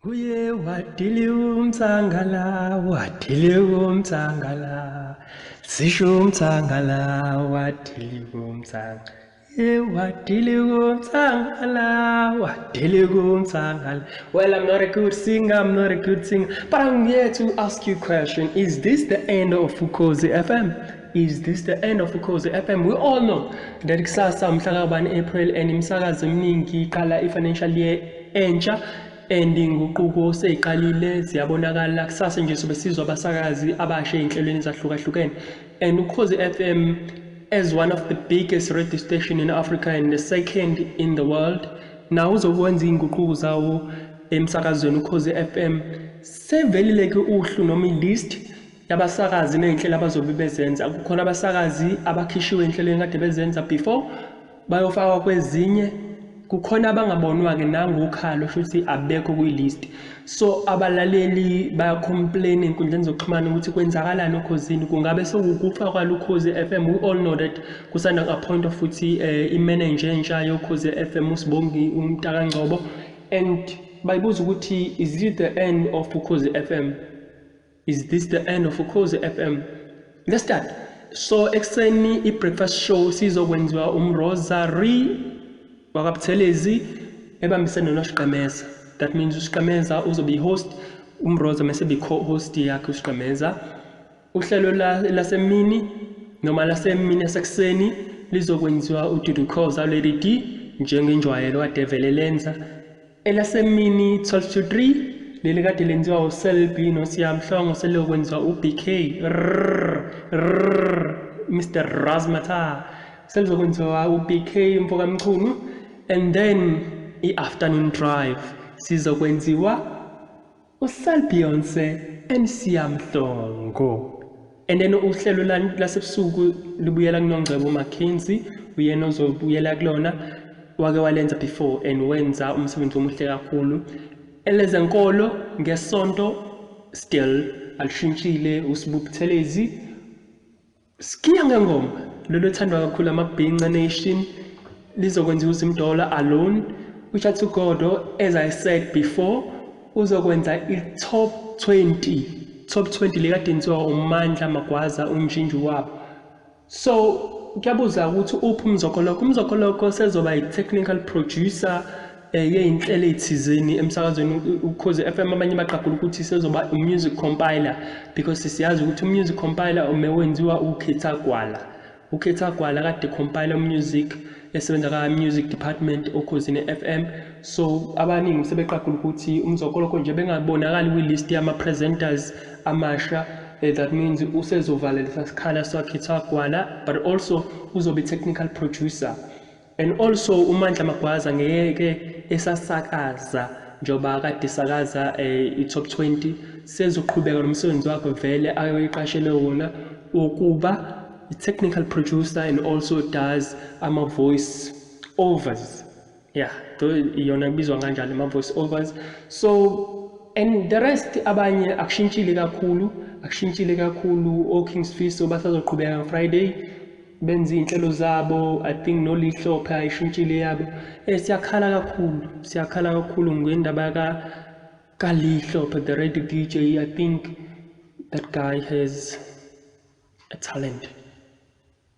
Uye wadilika umthangala, wadilika umthangala, sisho umthangala, wadilika umthangala. Ye wadilika umthangala, wadilika umthangala. Well, I'm not a good singer, I'm not a good singer, but I'm here to ask you a question. Is this the end of Ukhozi FM? Is this the end of Ukhozi FM? We all know that kusasa mhla kabani April and imisakazo eminingi iqala i-financial year entsha and inguquko seyiqalile, ziyabonakala. Kusasa nje sobe sizwa abasakazi abasha ey'nhlelweni ezahlukahlukene, and Ukhozi FM as one of the biggest radio station in Africa and the second in the world, nawo uzokwenza iy'nguquko zawo emsakazweni Ukhozi FM. Sevelile ke uhlu noma i-list yabasakazi ney'nhlelo abazobe bezenza. Kukhona abasakazi abakhishiwe ey'nhlelweni kade bezenza before, bayofakwa kwezinye. Kukhona abangabonwa-ke nangokhalo, shuthi abekho kwi-list. So abalaleli baya-complain ey'nkundleni zokuxhumana ukuthi kwenzakalani okhozini, kungabe sekukufa kwalo Ukhozi FM? We all know that kusanda ku-appointwa futhi i-manager entsha yoKhozi FM, uSibongi uMntakangcobo, and bayibuza ukuthi is it the end of Ukhozi FM? Is this the end of Ukhozi FM? Let's start. So ekuseni i-breakfast show sizokwenziwa uMrosary wakaButhelezi ebambisene noSiqemeza. That means uSiqemeza uzobe i-host, uMroza mase be co-host yakhe uSiqemeza. Uhlelo lasemini noma lasemini yasekuseni lizokwenziwa uDudu Khoza, Lady D, njengenjwayelo kade vele lenza. Elasemini 12 to 3 leli kade lenziwa uSelby noSiyamhlongo selokwenziwa uBK Mr Razmata, selizokwenziwa uBK mfokaMchunu. And then i-afternoon drive sizokwenziwa uSal Beyonce and Siyamhlongo. And then uhlelo lasebusuku lubuyela kuNongcebo McKenzie, uyena ozobuyela kulona, wake walenza before and wenza umsebenzi omuhle kakhulu. Elezenkolo ngesonto still alishintshile, uSibu Buthelezi. Sikiya ngengoma lolu ethandwa kakhulu amabhinca nation lizokwenziwa uZimdola alone. uChathugodo, as I said before, uzokwenza i-top 20, top 20 lekade yenziwa uMandla Magwaza, umshinji wabo. So kuyabuza ukuthi uphi uMzokoloko. UMzokoloko sezoba i-technical producer yey'nhlelo ey'thizeni emsakazweni Ukhozi FM. Abanye baqagula ukuthi sezoba u-music compiler, because siyazi ukuthi u-music compiler ume wenziwa uKhetha Gwala. UKhetha Gwala kade compiler music, esebenza ka-music department oKhozini FM. So abaningi sebeqagula ukuthi uMzokoloko nje bengabonakali kwi-list yama-presenters amasha, that means usezovala lesa sikhala saKhetha Gwala, but also uzobe technical producer. And also uMandla Magwaza ngeke esasakaza njengoba kade sakaza i-top 20, sezoqhubeka nomsebenzi wakhe vele ayoyiqashele wona ukuba i-technical producer and also does ama-voice overs. Yeah, iyona kubizwa kanjalo, ama-voice overs. So and the rest abanye akushintshile kakhulu, akushintshile kakhulu. O-King Sfiso basazoqhubeka ngo-Friday benze iy'nhlelo zabo. I think noLihlophe ayishintshile yabo. Siyakhala kakhulu, siyakhala kakhulu ngendaba kaLihlophe, the radio DJ. I think that guy has a talent,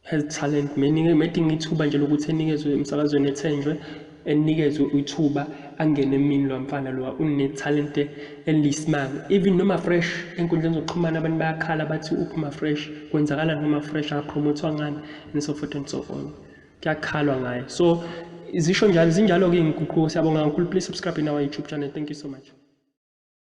has talent. Medinga ithuba nje lokuthi enikezwe emsakazweni, ethenjwe, enikezwe ithuba angene emini. Lo mfana lo une-talent eliyisimanga. Even noma Fresh enkundleni zokuxhumana abantu bayakhala bathi uphi Ma-Fresh, kwenzakalani ngoma-Fresh, akapromothwa ngani, and so forth and so on. Kuyakhalwa ngaye. So zisho njalo, zinjalo-ke iy'nguquko. Siyabonga kakhulu. Please subscribe in our YouTube channel. Thank you so much.